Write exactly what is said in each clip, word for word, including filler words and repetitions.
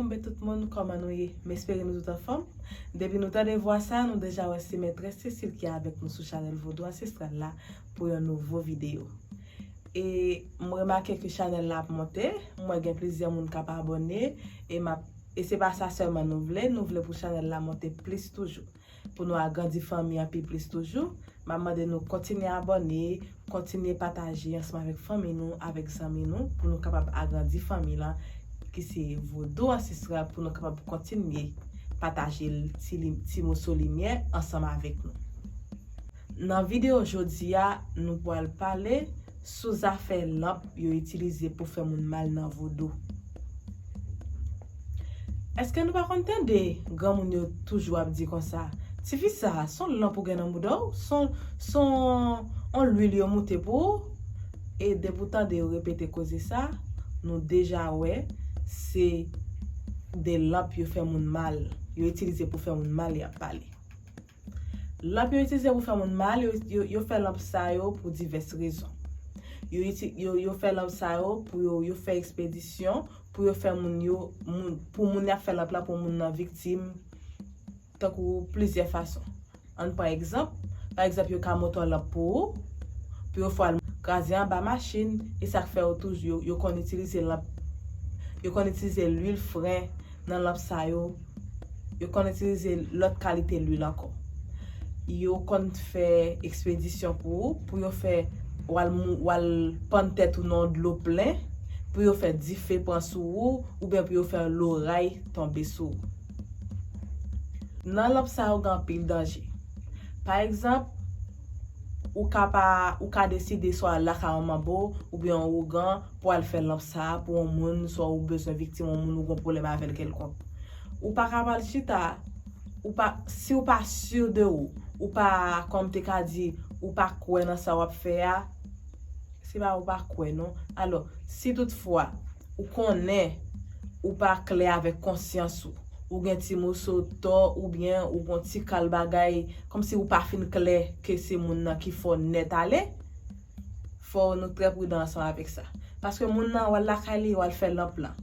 Bonjou tout moun, kòman nou ye? M espere nou tout anfòm. Depi nou tande vwa sa, nou deja wè se Mètrès Cécile ki avèk nou sou chanèl Vodou Ansestral la pou yon nouvo videyo. E m remake ke chanèl la ap monte, m wè gen plizyè moun k ap abòne, e m ap, e se pa sa sèlman nou vle, nou vle pou chanèl la monte plis toujou. Pou nou agrandi fanmi an pi plis toujou, m ap mande nou kontinye abòne, kontinye pataje ansanm avèk fanmi nou, avèk zanmi nou, pou nou kapab agrandi fanmi lan, ki se Vodou Ansestral, pou nou kapab kontinye pataje l ti li-, ti moso limyè ansanm avèk nou. Nan videyo jodi a, nou pral pale sou zafè lanp yo itilize pou fè moun mal nan vodou. Èske nou pa konn tande granmoun yo toujou ap di konsa, "Tifi sa, se yon lanp ou gen nan bouda w, se yon, se yon, yon lwil yo moute pou ou"? E depi w tande yo repete koze sa, nou deja wè se de lanp yo fè moun mal, yo itilize pou fè moun mal y ap pale. Lanp yo itilize pou fè moun mal, yo, yo, yo fè lanp sa yo pou divès rezon. Yo, iti-, yo, yo fè lanp sa yo pou yo, yo fè ekspedisyon, pou yo fè moun yo, moun, pou moun y ap fè lanp la, pou moun nan viktim, tankou plizyè fason. Ann pran egzanp, pa egzanp, yo ka monte yon lanp pou ou, pou yo fè w al kraze anba machin, e sa k fè yo toujou, yo, yo konn itilize lanp, yo konn itilize lwil fren nan lanp sa yo, yo konn itilize lòt kalite lwil ankò. Yo konn fè ekspedisyon pou ou, pou yo fè w al mou-, w al pann tèt ou nan yon dlo plen, pou yo fè dife pran sou ou, oubyen pou yo fè loray tonbe sou ou. Nan lanp sa yo gen anpil danje. Pa egzanp, ou ka pa, ou ka deside swa al lakay yon manbo oubyen yon ougan pou al fè lanp sa a pou yon moun, swa ou bezwen viktim yon moun ou gon pwoblèm avè l kèlkonk. Ou pa ka pral chita, ou pa, si ou pa si de ou, ou pa, kòm te ka di, ou pa kwè nan sa w ap fè a, se pa ou pa kwè non. Alò, si toutfwa ou konnen ou pa klè avèk konsyans ou, ou gen ti moso tò oubyen ou gon ti kal bagay, kòmsi ou pa fin klè ke se moun nan ki fè w nèt ale, fò nou trè pridan ansanm avèk sa. Paske moun nan w al lakay li, w al fè lanp lan.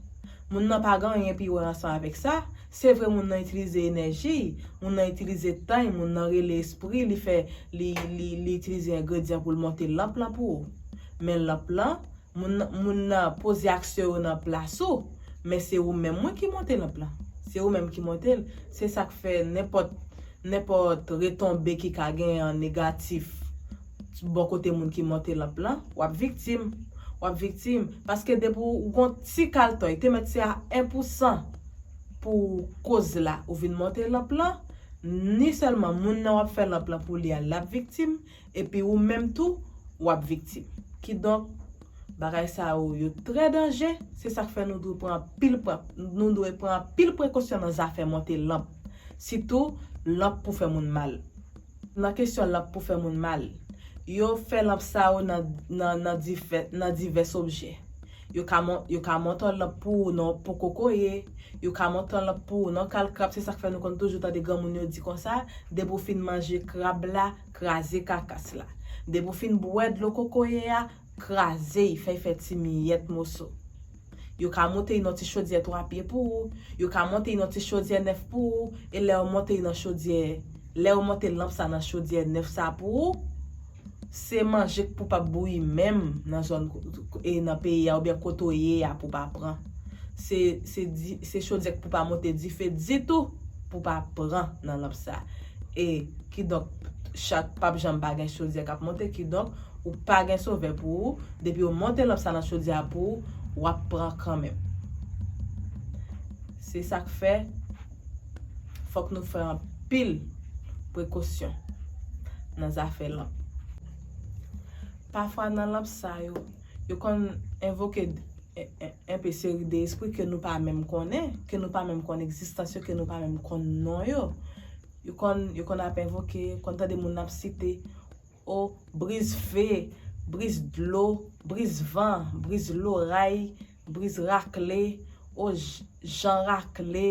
Moun nan pa gen anyen pi wè ansanm avèk sa. Se vre moun nan itilize enèji, moun nan itilize tan, moun nan rele espri, li fè, li, li, li itilize engredyan pou l monte lanp lan pou ou. Men lanp lan, moun, moun nan poze aksyon yo nan plas ou, men se ou menm wi ki monte lanp lan. Se ou menm ki monte l. Se sa k fè nenpòt, nenpòt retonbe ki ka genyen an negatif bò kote moun ki monte lanp lan, w ap viktim. W ap viktim. Paske depi w gon ti kal tòy, te mèt se a en pou san pou koz la, ou vin monte lanp lan, ni sèlman moun nan w ap fè lanp lan pou li a, l ap viktim, epi ou menm tou, w ap viktim. Kidonk, bagay sa yo, yo trè danje, se sa k fè nou dwe pran anpil, pran, nou dwe pran anpil prekosyon nan zafè monte lanp, sitou lanp pou fè moun mal. Nan kesyon lanp pou fè moun mal, yo fè lanp sa yo nan, nan, nan difè-, nan divès objè. Yo ka mon-, yo ka monte yon lanp pou ou nan yon po kokoye, yo ka monte yon lanp pou ou nan kal krab, se sa k fè nou konn toujou tande granmoun yo di konsa, depi w fin manje krab la, kraze kakas la. Depi w fin bwè dlo kokoye a, kraze y, fè y fè ti miyèt moso. Yo ka monte y nan ti chodyè twa pye pou ou, yo ka monte y nan ti chodyè nèf pou ou, e lè yo monte y nan chodyè, lè yo monte lanp sa nan chodyè nèf sa pou ou, se manje k pou p ap bouyi menm nan zòn ko-, e nan peyi a oubyen kote w ye a pou pa pran. Se, se di, se chodyè k pou pa monte dife ditou pou pa pran nan lanp sa. E kidonk, chat p ap janm pa gen chodyè k ap monte, kidonk, ou pa gen sovè pou ou, depi yo monte lanp sa nan chodyè a pou ou, w ap pran kanmenm. Se sa k fè, fòk nou fè anpil prekosyon nan zafè lanp. Pafwa nan lanp sa yo, yo konn envoke en, en, enpe seri de espri ke nou pa menm konnen, ke nou pa menm konn egzistans yo, ke nou pa menm konn non yo. Yo konn, yo konn ap envoke, konn tande moun ap site, o, briz fe, briz dlo, briz van, briz loray, briz rakle, o, j-, jan rakle,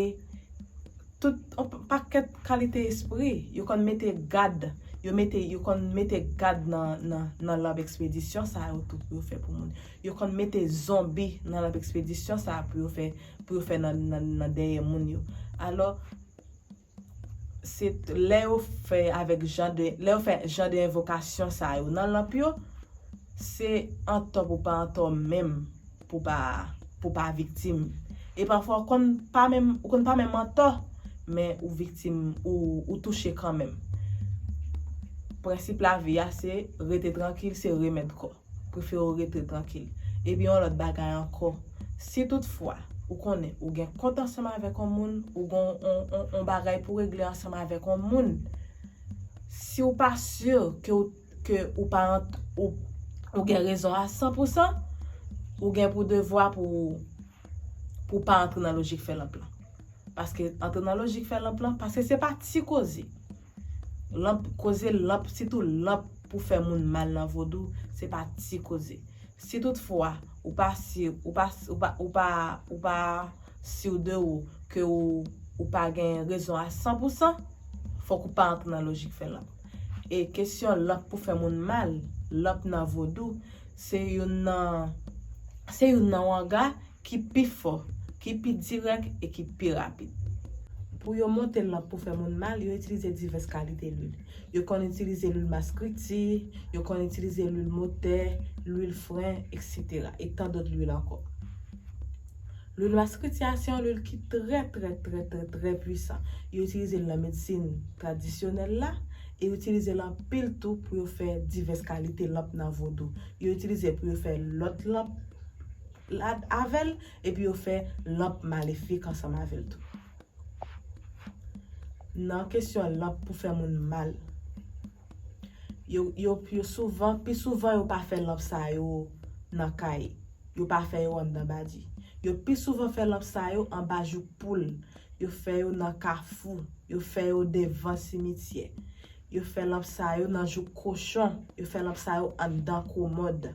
tout yon p-, pakèt kalite espri. Yo konn mete gad, Yo mete, yo konn mete gad nan, nan, nan lanp ekspedisyon sa yo tou pou yo fè pou moun. Yo konn mete zonbi nan lanp ekspedisyon sa pou yo fè, pou yo fè nan, nan, nan dèyè moun yo. Alò, se t- lè yo fè avèk jan de, lè yo fè jan de envokasyon sa yo nan lanp yo, se antò pou pa antò menm, pou pa, pou pa viktim. E pafwa ou konn pa menm, ou konn pa menm antò, men ou viktim, ou, ou touche kanmenm. Prensip lavi a se rete trankil, se remèd kò. Prefere w rete trankil. Epi yon lòt bagay ankò, si toutfwa ou konnen ou gen kont ansanm avèk yon moun, ou gen yon, yon, yon bagay pou regle ansanm avèk yon moun, si w pa si ke w, ke ou pa ant- ou, ou gen rezon a san pou san, ou gen pou devwa pou, pou pa antre nan lojik fè lanp lan. Paske antre nan lojik fè lanp lan, paske se pa ti koze. Lanp, koze lanp, sitou lanp pou fè moun mal nan vodou, se pa ti koze. Si toutfwa ou pa si, ou pa, ou pa, ou pa, ou pa si de ou ke ou, ou pa gen rezon a san pou san, fòk ou pa antre nan lojik fè lanp. E kesyon lanp pou fè moun mal, lanp nan vodou, se youn nan, se youn nan wanga ki pi fò, ki pi dirèk e ki pi rapid. Pou yo monte lanp pou fè moun mal, yo itilize divès kalite lwil. Yo konn itilize lwil maskriti, yo konn itilize lwil motè, lwil fren, etsetera. E tan dòt lwil ankò. Lwil maskriti a se yon lwil ki trè, trè, trè, trè, trè pwisan. Yo itilize l nan medsin tradisyonèl la, e yo itilize l anpil tou pou yo fè divès kalite lanp nan vodou. Yo itilize l pou yo fè lòt lanp la avè l, epi yo fè lanp malefik ansanm avè l tou. Nan kesyon lanp pou fè moun mal, yo, yo, yo souvan, pi souvan yo pa fè lanp sa yo nan kay. Yo pa fè yo anndan badji. Yo pi souvan fè lanp sa yo anba jouk poul. Yo fè yo nan kafou. Yo fè yo devan simityè. Yo fè lanp sa yo nan jouk kochon. Yo fè lanp sa yo anndan komòd.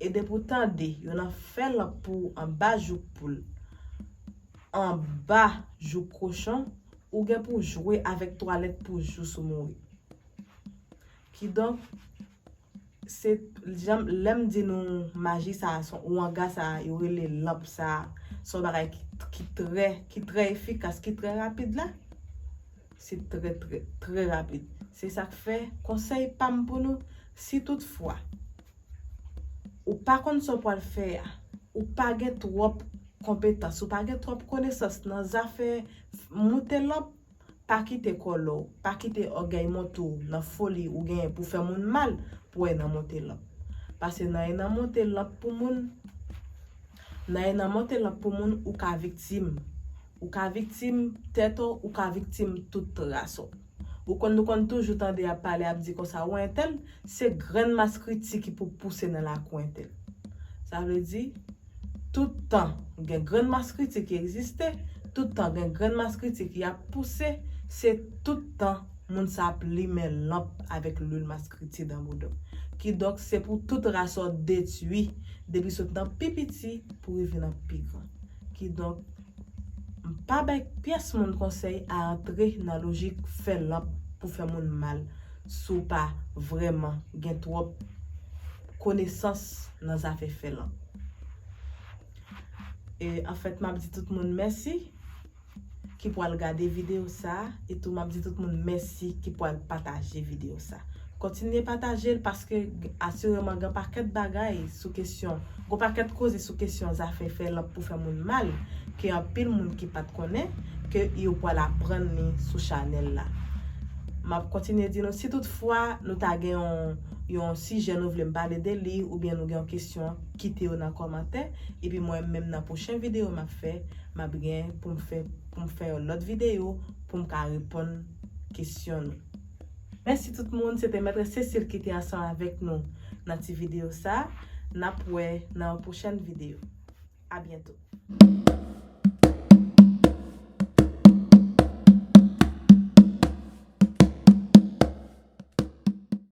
E depi w tande yo nan fè lanp pou ou anba jouk poul, anba jouk kochon, ou gen pou w jwe avèk twalèt pou jous ou mouri. Kidonk, se jan, lè m di nou maji sa a, se yon wanga sa a, yo rele lanp sa a, se yon bagay ki, ki trè, ki trè efikas, ki trè rapid la. Se trè, trè, trè rapid. Se sa k fè, konsèy pa m pou nou, si toutfwa ou pa konn sa w pral fè a, ou pa gen twòp konpetans, ou pa gen twòp konesans nan zafè moute lanp, pa kite kòlè w, pa kite ògèy monte w nan foli ou genyen pou fè moun mal pou w al nan monte lanp. Paske nan al nan monte lanp pou moun, nan al nan monte lanp pou moun, ou ka viktim. Ou ka viktim tèt ou, ou ka viktim tout ras ou. Ou konn, nou konn toujou tande y ap pale, ap di konsa, wè entèl, se grenn maskriti ki pou pouse nan lakou entèl. Sa vle di, tout tan gen grenn maskriti ki egziste, tout tan gen grenn maskriti ki ap pouse, se tout tan moun sa ap limen lanp avèk lwil maskriti dan bouda w. Kidonk, se pou tout ras ou detwi, depi sot nan pi piti pou rive nan pi gran. Kidonk, m pa bay pyès moun konsèy a antre nan lojik fè lanp pou fè moun mal si w pa vrèman gen twòp konesans nan zafè fè lanp. E, anfèt, m ap di tout moun mèsi ki pral gade videyo sa a, e tou m ap di tout moun mèsi ki pral pataje videyo sa a. Kontinye pataje l paske asireman gen pakèt bagay sou kesyon, gen pakèt koze sou kesyon zafè fè lanp pou fè moun mal, ke anpil moun ki pa t konnen, ke yo pral aprann li sou chanèl la. M ap kontinye di nou, si toutfwa nou ta gen yon, yon sijè nou vle m pale de li, oubyen nou gen yon kesyon, kite yo nan kòmantè, epi mwen menm nan pwochen videyo m ap fè, m ap gen pou m fè, pou m fè yon lòt videyo pou m ka reponn kesyon nou. Mèsi tout moun, se te Mètrès Cécile ki te ansanm avèk nou nan ti videyo sa. N ap wè nan yon pwochèn videyo. A byento.